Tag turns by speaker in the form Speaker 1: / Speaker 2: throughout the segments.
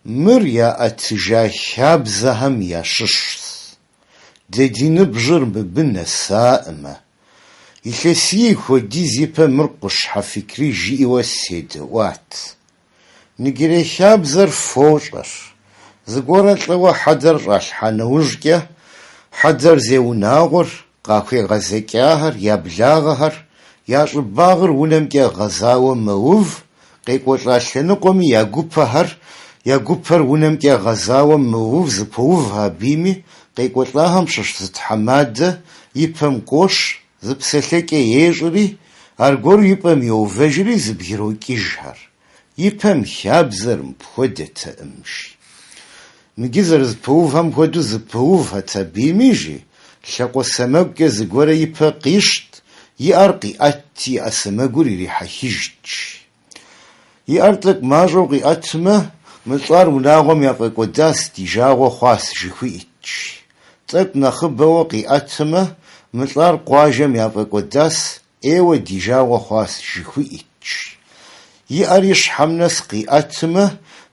Speaker 1: Мыр яӏэтыжа хабзэхэм ящыщщ. Дэ ди ныбжьыр мыбы нэсаӏымэ. Илъэсий хуэдиз ипэ мыр Къущхьэ Фикри жиӏэуэ седэӏуат. Ныджырей хабзэр фощӏэр. Зыгуэрэ лӏэуэ хьэдэр щӏалъхьа нэужькӏэ, хьэдэр зей унагъуэр, къахуегъэзэкӏахэр, я благъэхэр, я щӏыбагъыр унэмкӏэ гъэзауэ мэув, къекӏуэлӏа лъэныкъуэми я гупэхэр, я гупэр унэмкӏэ гъэзауэ мэув, зэпоув абыми, къекӏуэлӏахэм щыщ зы тхьэмадэ и пэм къощ, зы псэлъэкӏэ ещӏри, аргуэру и пӏэм йоувэжри зыбгрокӏыжхэр. Ипэм хабзэр мыпхуэдэтэӏым, жи. Мыджы зэрызэпэувхэм хуэдэу зэпэувхэт абыми, жи, лъакъуэ сэмэгукӏэ зыгуэрэ ипэ къищт, и ӏэр къиӏэтти, и ӏэ сэмэгур ирихьэхыжт, жи. И ӏэр тӏэкӏу мащӏэу къиӏэтмэ, мы лӏар унагъуэм яфӏэкӏуэдас, ди жагъуэ хъуас, жыхуиӏэт, жи. Тӏэкӏу нэхъыбэуэ къиӏэтмэ, мы лӏар къуажэм яфӏэкӏуэдас, ӏейуэ ди жагъуэ хъуас, жыхуиӏэт, жи. И ӏэр и щхьэм нэс къиӏэтмэ,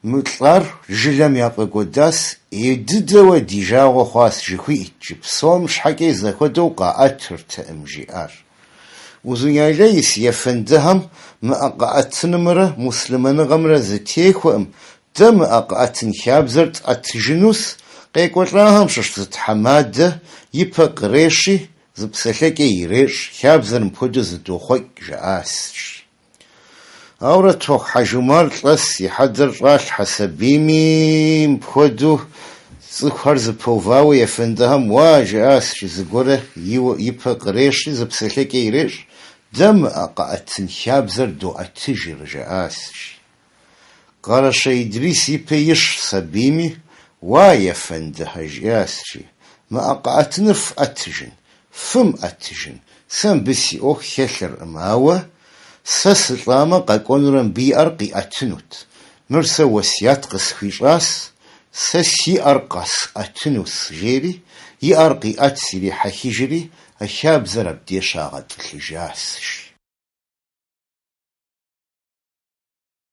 Speaker 1: мы лӏар жылэм яфӏэкӏуэдас, ӏей дыдэуэ ди жагъуэ хъуас, жыхуиӏэт, жи. Псом щхьэкӏэ зэхуэдэу къаӏэтыртэкъым, жи ӏэр. Узуняйлэ ис ефэндыхэм мы ӏэ къэӏэтынымрэ муслъымэныгъэмрэ зэтехуэкъым, дэ мы ӏэ къэӏэтын хабзэр тӏэтыжынус, къекӏуэлӏахэм щыщ зы тхьэмадэ и пэ кърещи, зы псэлъэкӏэ ирещӏ, хабзэр мыпхуэдэу зыдохъуэкӏ, жаӏас, жи. Ауэрэ Тохъу Хьэжумар лӏэс и хьэдэр щӏалъхьэс абыми, мыпхуэдэу цӏыхухэр зэпэувауэ ефэндыхэм уа, жаӏас, жи, зыгуэрэ и пэ кърещи, зы псэлъэкӏэ ирещӏ, дэ мы ӏэ къэӏэтын хабзэр доӏэтыжыр, жаӏас, жи. Къэрэщей Идрис и пэ ищщ абыми, уа, ефэндыхэ, жиӏас, жи, мы ӏэ къэӏэтыныр фӏэтыжын, фымыӏэтыжын, сэ мыбы си ӏуэху хэлъыркъым, ауэ сэ сылӏамэ, къэкӏуэнурэ мыбы и ӏэр къиӏэтынут. Мыр сэ уэсят къысхуищӏас, сэ си ӏэр къэсӏэтынус, жери, и ӏэр къиӏэтс ирихьэхыжри, а хабзэр абдей щагъэтӏылъыжас, жи.